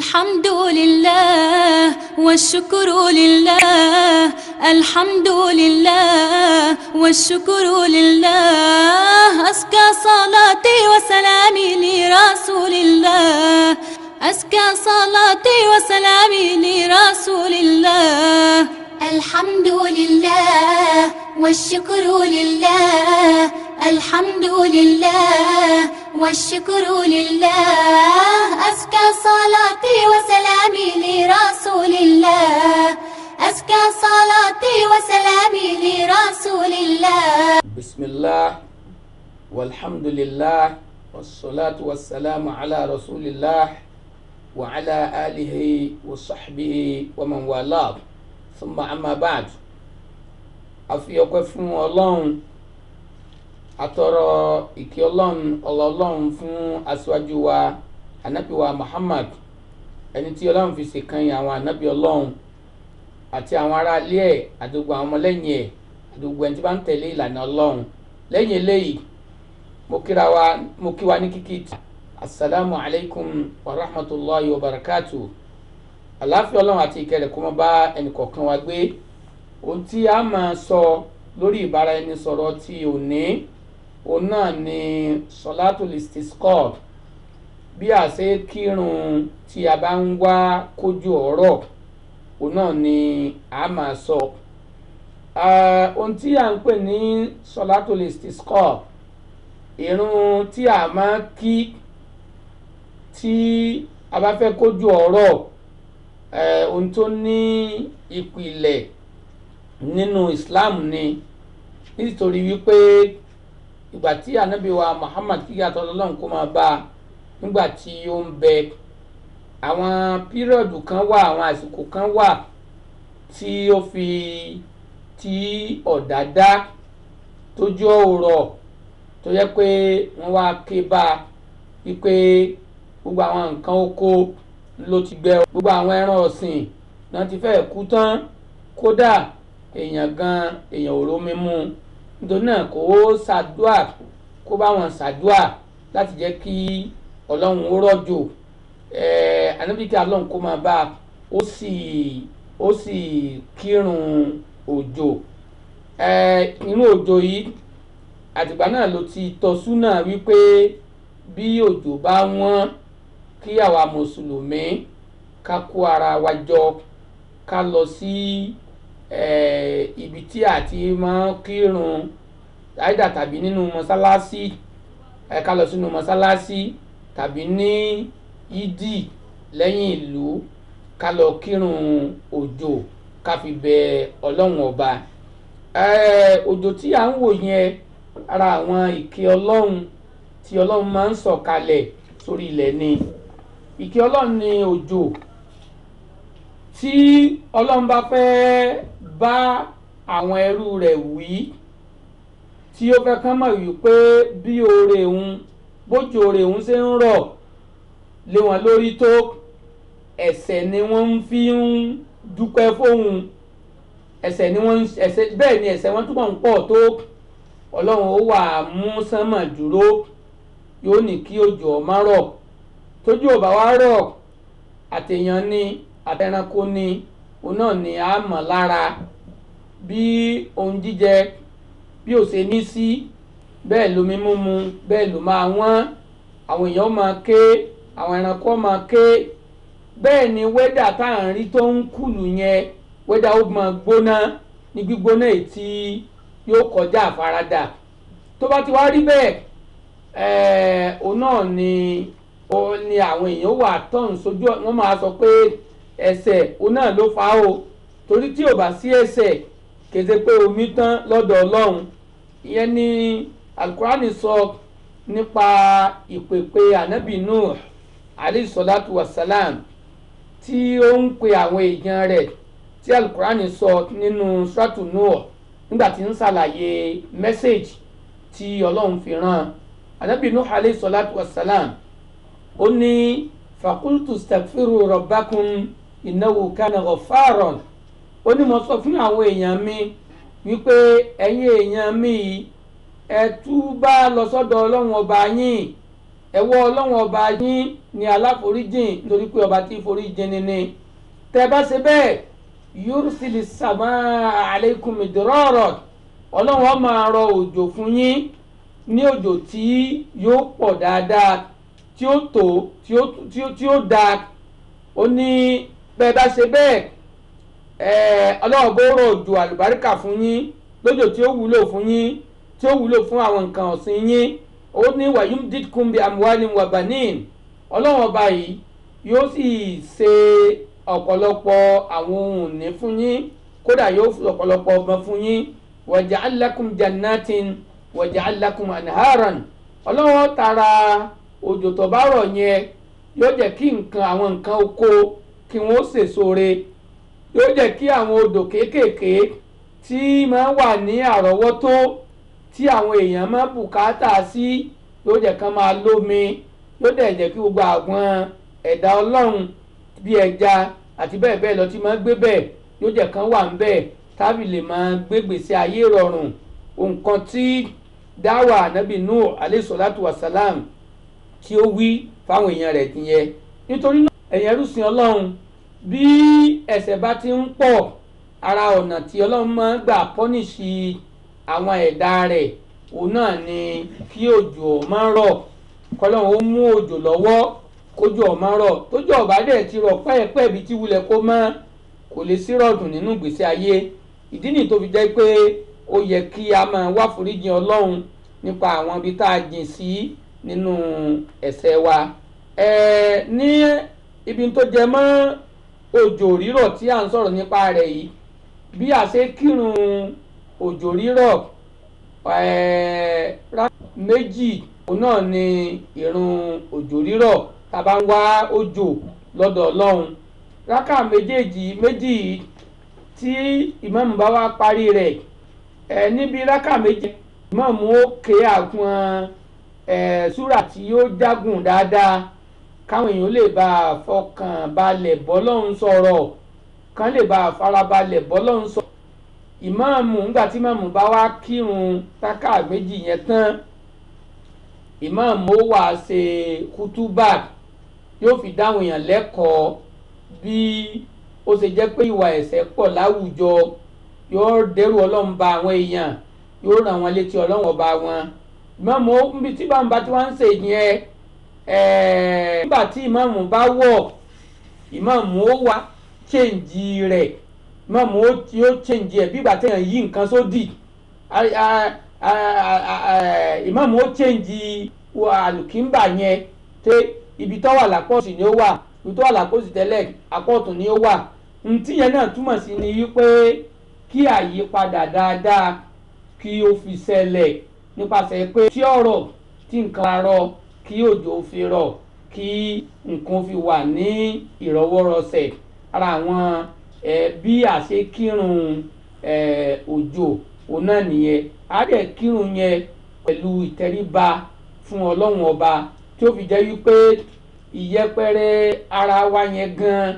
الحمد لله والشكر لله، الحمد لله والشكر لله، أزكى صلاتي وسلامي لرسول الله، أزكى صلاتي وسلامي لرسول الله. الحمد لله والشكر لله، الحمد لله والشكر لله، أزكى صلاتي وسلامي لرسول الله، أزكى صلاتي وسلامي لرسول الله. بسم الله والحمد لله والصلاة والسلام على رسول الله وعلى آله وصحبه ومن والاه ثم أما بعد. A fi ọpẹ́ fún Ọlọ́run, atọrọ ìkẹ́ Ọlọ́run, ọlọ́run fún aṣíwájú wa anabi wa Muhammad, ẹni tí Ọlọ́run fi ṣèkànnì àwọn anabi Ọlọ́run àti àwọn ará ilé ẹ̀ àti gbogbo àwọn ọmọlẹ́yìn ẹ̀ àti gbogbo ẹni tí bá ń tẹ̀lé ìlànà Ọlọ́run. Lẹ́yìn eléyìí, mo kí wa ní kíkí: asalaamu alaykum wa rahmatulahi wa barakatu. Àlàáfíà Ọlọ́run àti ìkẹ́ rẹ̀ kó máa bá ẹnì kọ̀ọ̀kan wa gbé. Ohun tí a máa sọ lórí ìbára ẹni sọ̀rọ̀ tí òní, òun náà ni sọlátùl istisqa, bí a ṣe kírun tí a bá ń wá kójú ọ̀rọ̀, òun náà ni a máa sọ. Ohun tí a ń pè ní sọlátùl istisqa, ìrun tí a máa kí tí a bá fẹ́ kójú ọ̀rọ̀, ohun tó ní ìpìlẹ̀ nínú Islam ni, nítorí wípé ìgbà tí ànábì wa Muhammad, kíkẹ́ àtọ́lọ́lọ́run kó máa bá a, nígbà tí ó ń bẹ, àwọn period kan wà, àwọn àsìkò kan wà tí ó fi tí ọ̀dà dá tójú ọ̀rọ̀, tó yẹ pé wọ́n wá ké bá a wípé gbogbo àwọn nǹkan oko ló ti gbẹ, gbogbo àwọn ẹran ọ̀sìn náà ti fẹ́ kú tán, kódà èèyàn gan, èèyàn ò rómi mu. Nítorí náà, kó ṣàdúà, kó bá wọn ṣàdúà láti jẹ́ kí Ọlọ́run ó rọ̀jò. Ànábì, kí Ọlọ́run kó máa bá a, ó sì kírun òjò. Inú òjò yìí, àtìgbà náà ló ti tọ́ súnà wípé bí òjò bá wọ́n, kí àwa mùsùlùmí ká kó ara wa jọ, ká lọ sí ibi tí a ti máa kírun àìdá tàbí nínú mọ́sálásí, ká lọ sínú mọ́sálásí tàbí ní ìdí lẹ́yìn ìlú, ká lọ kírun òjò, ká fi bẹ Ọlọ́run Ọba. Òjò tí à ń wò yẹn, ara àwọn ìkẹ́ Ọlọ́run tí Ọlọ́run máa ń sọ̀kalẹ̀ sórí ilẹ̀ ni. Ìkẹ́ Ọlọ́run ni òjò. Tí Ọlọ́run bá fẹ́ bá àwọn ẹrú rẹ̀ wí, tí ó fẹ́ kán mọ̀ wípé bí oore òun, bójú oore òun ṣe ń rọ̀ lé wọn lórí tó, ẹ̀ṣẹ̀ ni wọ́n ń fi ń dúpẹ́ fóun, ẹ̀ṣẹ̀ ni wọ́n ń ẹ̀ṣẹ̀, bẹ́ẹ̀ ni ẹ̀ṣẹ̀ wọn túbọ̀ ń pọ̀ tó, Ọlọ́run ó wà mú sánmà dúró, yóò ní kí òjò ó má rọ̀. Tójú ò bá wá rọ̀, àtèèyàn ni àtẹranko ni, òun náà ni a mọ̀ lára bí ohun jíjẹ bí ò ṣe ní sí, bẹ́ẹ̀ lomi múmu, bẹ́ẹ̀ ló máa wọ́n, àwọn èèyàn máa ké, àwọn ẹranko máa ké. Bẹ́ẹ̀ ni weather tá à ń rí tó ń cool yẹn, weather ó máa gbóná ní gbígbóná èyí tí yóò kọjá àfaradà. Tó bá ti wá rí bẹ́ẹ̀, òun náà ni ó ní àwọn èèyàn wà tọ́hún sójú, wọ́n máa sọ pé ẹ̀ṣẹ̀ òun náà ló fà á o, torí tí ò bá sí ẹ̀ṣẹ̀, kéde pé omi tán lọ́dọ̀ Ọlọ́run. Ìyẹn ni Alukurani sọ nípa ìpèpè anabi Nuh alayhi salatu wasalam, tí ó ń pe àwọn èèyàn rẹ̀, tí Alukurani sọ nínú suratu Nuh nígbà tí ń ṣàlàyé message tí Ọlọ́run fi rán anabi Nuh alayhi salatu wasalam. Ó ní: "Faqultu istaghfiru rabbakum innahu kana ghaffaran." Ó ní mo sọ fún àwọn èèyàn mi wípé ẹ̀yin èèyàn mi yìí, ẹ túbá lọ sọ́dọ̀ Ọlọ́run Ọba yín. Ẹ̀wọ́ Ọlọ́run ọba yín ni aláforíjìn, nítorí pé ọba tí foríjìn ni ni. Tẹ́ bá ṣe bẹ́ẹ̀, yursili samaa alaykum midrara, Ọlọ́run ó máa rọ òjò fún yín ní òjò tí yóò pọ̀ dáadáa, tí ó tó, tí ó dáa. Ó ní bẹ́ẹ̀ bá ṣe bẹ́ẹ̀, Ọlọ́run bó rọ òjò àlùbáríkà fún yín, lójò tí ó wúlò fún yín, tí ó wúlò fún àwọn nǹkan ọ̀sìn yín. Ó ní wayumdidkum bi amwalin wa banin, Ọlọ́run ọba yìí yóò sì ṣe ọ̀pọ̀lọpọ̀ àwọn ohun ìní fún yín, kódà yóò fi ọ̀pọ̀lọpọ̀ ọmọ fún yín. Waja'al lakum jannatin waja'al lakum anharan, Ọlọ́run tara òjò tó bá rọ̀ yẹn yóò jẹ́ kí nǹkan àwọn nǹkan oko kí wọ́n sèso re, yóò jẹ́ kí àwọn odò kéékèèké tí máa wà ní àrọ́wọ́tó tí àwọn èèyàn máa bùkátà sí yóò jẹ́ kán máa lómi, yóò dẹ̀ jẹ́ kí gbogbo àwọn ẹ̀dá Ọlọ́run bí ẹja àti bẹ́ẹ̀ bẹ́ẹ̀ lọ tí máa gbé bẹ́ẹ̀ yóò jẹ́ kán wà ń bẹ́ẹ̀ tábì lè máa gbégbèsè ayé rọrùn. Nǹkan tí dáwà ànábì Nuh alayhi salatu wasalam tí ó wí fáwọn èèyàn rẹ̀ nìyẹn. Nítorí náà ẹ̀yin ẹrúsìn Ọlọ́run, bí ẹ̀ṣẹ̀ bá ti ń pọ̀, ara ọ̀nà tí Ọlọ́run máa ń gbà pọ́nìṣì àwọn ẹ̀dá rẹ̀ òun náà ni kí òjò má rọ̀, kọ́lọ́run ó mú òjò lọ́wọ́ kójò má rọ̀. Tójò ọ̀bá dẹ̀ ti rọ̀ pẹ́ẹ́pẹ́ bí tí wulẹ̀ kó mọ́, kò lè sí rọ̀dùn nínú ìgbésí ayé. Ìdí nìyí tó fi jẹ́ pé ó yẹ kí a máa wá foríjìn Ọlọ́run nípa àwọn ibi tá a jìn sí nínú ẹ̀ṣẹ̀ wa. Ní ibi tó jẹ mọ́ òjò rírọ̀ tí à ń sọ̀rọ̀ nípa rẹ̀ yìí, bí a ṣe kírun òjò rírọ̀ méjì, òun náà ni ìrun òjò rírọ̀ tá a bá ń wá òjò lọ́dọ̀ Ọlọ́run. Rákà méjèèjì méjì tí ìmáàmù bá wá parí rẹ̀, níbi rákà méjì ìmáàmù ó ké àwọn súrà tí ó jágùn dáadáa káwọn èèyàn lè bá a fọkàn balẹ̀ bọ́lọ́run sọ̀rọ̀, kán lè bá a farabalẹ̀ bọ́lọ́run sọ̀rọ̀. Ìmáàmù ńgbà tí ìmáàmù bá wá kírun rákà méjì yẹn tán, ìmáàmù ó wá ṣe kútúbà, yóò fi dáhùn èèyàn lẹ́kọ̀ọ́ bí ó ṣe jẹ́ pé ìwà ẹ̀ṣẹ̀ pọ̀ láwùjọ, yóò dẹ́rù Ọlọ́run ba àwọn èèyàn, yóò ràn wọ́n létí Ọlọ́run ọba wọn. Ìmáàmù níbi tí bàbá tí wọ́n ń ṣe yẹn, nígbà tí ìmáàmù bá wọ̀, ìmáàmù ó wá chẹ́ǹjì rẹ̀, ìmáàmù ó chẹ́ǹjì ẹ̀ bí ìgbà téèyàn yí nǹkan sódì. Ìmáàmù ó chẹ́ǹjì àlùkìńbà yẹn, tẹ́ ibi tó wà lápọ̀sì ni ó wà, ibi tó wà lápọ̀sì tẹ́lẹ̀ apọ̀tún ni ó wà. Ntí yẹn náà túmọ̀ sí ni wípé kí àyípadà dáadáa kí ó fi ṣẹlẹ̀ nípasẹ̀ pé tí ọ̀rọ̀ tí nǹkan bá rọ̀ kí òjò fi rọ̀, kí nǹkan fi wà ní ìrọwọ́rọsẹ̀. Ara àwọn bí a ṣe kírun òjò òun náà nìyẹn. A dẹ̀ kírun yẹn pẹ̀lú ìtẹríba fún Ọlọ́run ọba, tí ó fi jẹ́ wípé ìyẹpẹrẹ ara wa yẹn gan-an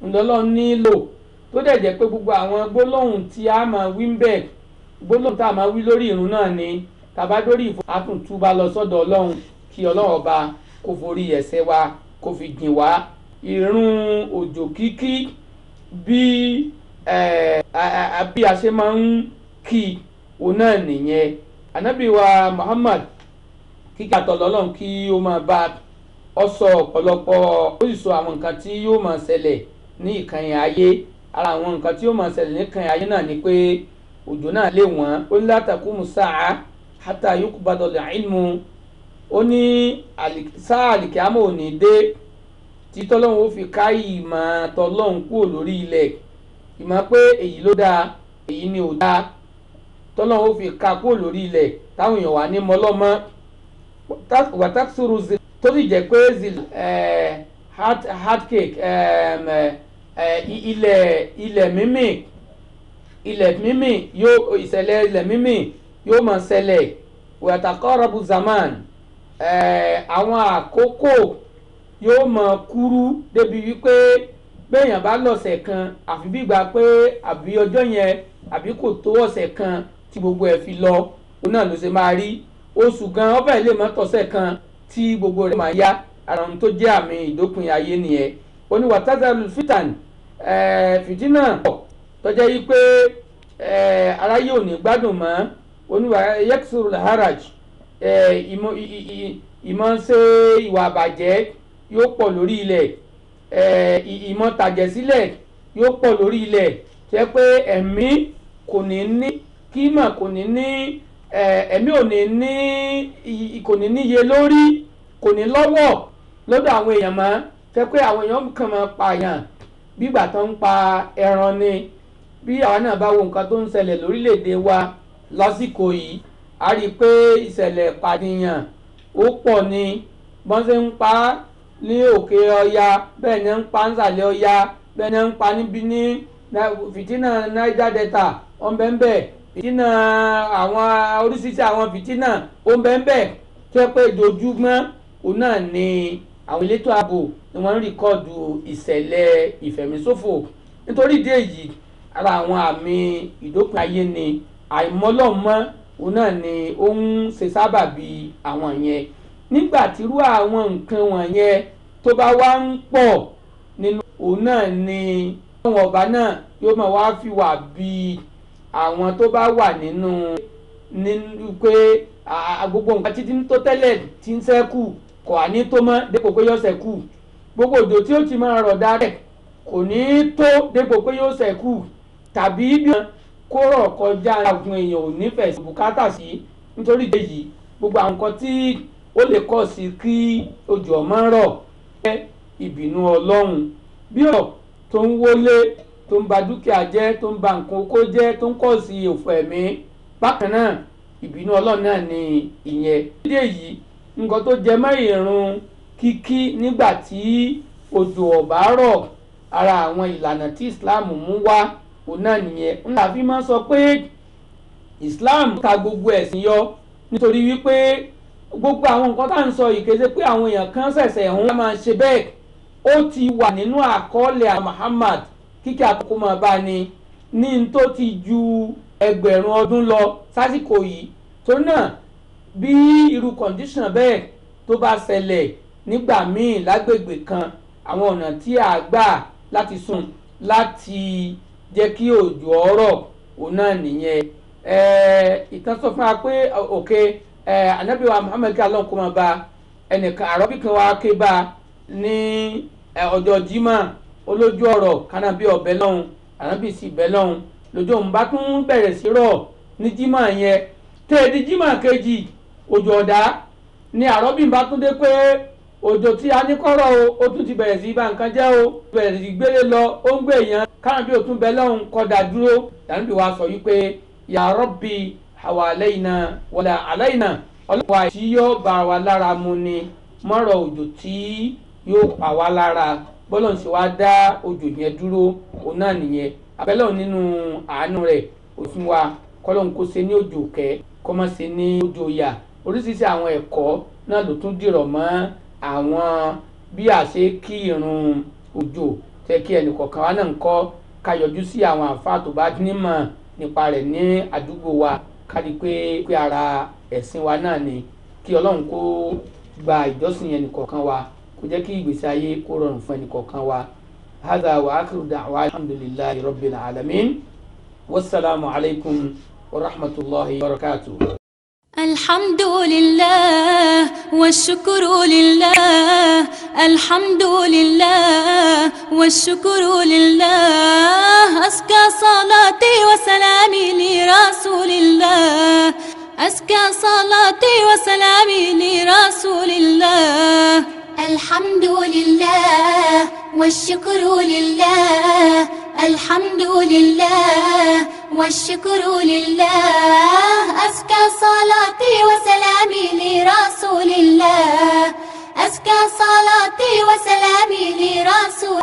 ńlọ́lọ́run nílò, tó dẹ̀ jẹ́ pé gbogbo àwọn gbólóhùn tí a máa wí ń bẹ̀, gbólóhùn tá a máa wí lórí ìrun náà ni tàbá dórí ìfọ̀ àtúntúbà lọ sọ́dọ̀ Ọlọ́run kí Ọlọ́run ọba kó forí ẹ̀ṣẹ̀ wa kó fi jìn wá. Ìrun òjò kíkí bí a ṣe máa ń kí òun náà nìyẹn. Ànábì wa Muhammad kíkà tọ̀lọ́ Ọlọ́run kí ó máa bá ọ sọ ọ̀pọ̀lọpọ̀, ó sì sọ àwọn nǹkan tí yóò máa ṣẹlẹ̀ ní ìkànnì ayé. Ara àwọn nǹkan tí yóò máa ṣẹlẹ̀ ní ìkànnì ayé náà ni pé òjò náà lè wọ́n. Ó ní la taqumu sa'a hatta yuqbada al-ilmu, ó ní sáà àlìkíámọ̀ ò ní dé tí tọ́lọ́hún ó fi ká ìmọ̀ tọ́lọ́hún kúrò lórí ilẹ̀. Ìmọ̀ pé èyí ló dáa, èyí ni ò dáa, tọ́lọ́hún ó fi ká kúrò lórí ilẹ̀ táwọn èèyàn wà ní mọ́lọ́mọ́. Wàtàkùrù tó sì jẹ́ pé hard cake, ilẹ̀ mímì, ilẹ̀ mímì yóò ìṣẹ̀lẹ̀ ilẹ̀ mímì yóò máa ṣẹlẹ̀. Wàtàkọ́rọ̀bù zaman, àwọn àkókò yóò máa kúrú débi wípé béèyàn bá lọ́sẹ̀ kan àfi bí gbà pé àbí ọjọ́ yẹn àbí kò tó ọ̀sẹ̀ kan tí gbogbo ẹ̀ fi lọ, òun náà ló ṣe máa rí. Oṣù gan ọbẹ̀ lè má tọ̀sẹ̀ kan tí gbogbo rẹ̀ máa yá. Ara ohun tó jẹ́ àmì ìdópin ayé nìyẹn. Ó ní wàtázàlù fitan, fìtínà pọ̀ tó jẹ́ yí pé aráyé ò ní gbádùn mọ́. Ó ní yẹ́kisuru haraj, ìmọ̀ ṣe ìwà àbàjẹ́ yóò pọ̀ lórí ilẹ̀, ìmọ̀ tàjẹ̀ sílẹ̀ yóò pọ̀ lórí ilẹ̀, jẹ́ pé ẹ̀mí kò ní ní kímọ̀, kò ní ní ẹ̀mí ò ní ní, kò ní níye lórí, kò ní lọ́wọ́ lọ́dọ̀ àwọn èèyàn mọ́, jẹ́ pé àwọn èèyàn kàn máa pààyàn bígbà tó ń pa ẹran ni. Bí àwa náà bá wo nǹkan tó ń ṣẹlẹ̀ lórílẹ̀‐èdè wa lásìkò yìí, a rí i pé ìṣẹ̀lẹ̀ ìpànìyàn ó pọ̀ ni. Bọ́n ṣe ń pa ní òkè ọya, bẹ́ẹ̀ ni ń pa nísàlẹ̀ ọya, bẹ́ẹ̀ ni ń pa níbi ní fìtínà Niger Delta ó ń bẹ ń bẹ, fìtínà àwọn oríṣiríṣi àwọn fìtínà ó ń bẹ ń bẹ, tó yẹ pé ojoojúmọ́ òun náà ni àwọn elétò ààbò ni wọ́n ń rìkọ́ọ̀dù ìṣẹ̀lẹ̀ ìfẹ̀míṣòfò. Nítorí ìdí èyí, ara àwọn àmì ìdópin ayé ni àìmọ́lọ́mọ́ òun náà ni ó ń ṣe sábàbí àwọn yẹn. Nígbà tírú àwọn nǹkan wọ̀nyẹn tó bá wá ń pọ̀ nínú, òun náà ni àwọn ọba náà yóò máa wá fi wà bí àwọn tó bá wà nínú pé gbogbo nǹkan títí tó tẹ́lẹ̀ tí ń ṣẹ́kù kò á ní tó mọ́ dépò pé yóò ṣẹ́kù. Gbogbo òjò tí ó ti máa rọ̀ dáadẹ́ kò ní tó dépò pé yóò ṣẹ́kù, tàbí bí wọn kó rọ̀ kọjá àwọn èèyàn ò nífẹ̀ẹ́ sí bùkátà sí. Nítorí ìdí èyí, gbogbo àwọn nǹkan tí ó lè kọ̀ sí kí òjò ọmọ rọ̀ jẹ́ ìbínú Ọlọ́run. Bí ọ̀ tó ń wọlé, tó ń ba dúkìá jẹ́, tó ń ba nǹkan oko jẹ́, tó ń kọ̀ sí òfò ẹ̀mí, bákan náà ìbínú Ọlọ́run náà ni ìyẹn. Nítorí èyí, nǹkan tó jẹ mọ́ ìrun kíkí nígbà tí òjò ọ̀bá rọ̀, ara àwọn ìlànà tí Islam mú wá òun náà nìyẹn. Ńlá fi máa sọ pé Islam ta gbogbo ẹ̀sìn yọ, nítorí wípé gbogbo àwọn nǹkan tá à ń sọ yìí kése pé àwọn èèyàn kan ṣẹ̀ṣẹ̀ ń máa ṣe bẹ́ẹ̀. Ó ti wà nínú àkọọ́lẹ̀ Muhammad kíkẹ́ àkókò máa bá ní ní tó ti ju 1000 ọdún lọ sásìkò yìí. Torí náà bí irú kọ̀ǹdíṣàn bẹ́ẹ̀ tó bá ṣẹlẹ̀ nígbà míì lágbègbè kan, àwọn ọ̀nà tí a gbà láti sùn láti jẹ́ kí òjò ọ̀rọ̀ òun náà nìyẹn. Ìtàn sọ fún wa pé òkè Ànábì wa Muhammad kí Ọlọ́run kó máa bá ẹnìkan àrọ́bí kan wá ké bá ní ọjọ́ Jímọ̀ olójú ọ̀rọ̀ kánábí ọ̀bẹ lọ́hùn, ànábì sì bẹ́ lọ́hùn, lójú òun bá tún bẹ̀rẹ̀ sí rọ̀ ní Jímọ̀ yẹn. Tẹ́ẹ̀dì Jímọ̀ kejì òjò ọ̀dá ni àrọ́bí bá tún dé pé òjò tí a ní kọ́rọ̀ o, ó tún ti bẹ̀rẹ̀ sí bá nǹkan jẹ́ o, bẹ̀rẹ̀ sí gbélé lọ, ó ń gbé èèyàn kánábí ò tún bẹ́ lọ́hùn kọ́dà dúró. Ànábì wa sọ wípé ya Rabbi hawalaina wala alaina, ọlọ́wà tí yóò bá wa lára mu ni, mọ́rọ̀ òjò tí yóò pa wá lára. Bọ́lọ̀ sì wá dá òjò yẹn dúró òun náà nìyẹn. Abẹ́lẹ̀ nínú àánú rẹ̀ òfin wa kọ́lọ́n kó ṣe ní òjò kẹ́, kó má ṣe ní òjò yà. Oríṣiríṣi àwọn ẹ̀kọ́ náà ló tún dìrọ̀ mọ́ àwọn bí a ṣe kí irun òjò tẹ́ kí ẹnìkọ̀ọ̀kan wa náà ń kọ́, ká yọjú sí àwọn àǹfààní tó bá nímọ̀ nípa rẹ̀ ní àdúgbò wa, ká rí i pé ara ẹ̀sìn wa náà ni. Kí Ọlọ́run kó gba ìjọsìn ẹnìkọ̀ọ̀kan wa, kó jẹ́ kí ìgbésí ayé kó rọrùn fún ẹnìkọ̀ọ̀kan wa. Hadha wa akhiru da'wa alhamdulillahi rabbil alamin, wassalamu alaikum wa rahmatullahi wa barakatuh. الحمد لله والشكر لله، الحمد لله والشكر لله، أزكى صلاتي وسلامي لرسول الله، أزكى صلاتي وسلامي لرسول الله. الحمد لله والشكر لله، الحمد لله والشكر لله، أزكى صلاتي وسلامي لرسول الله، أزكى صلاتي وسلامي لرسول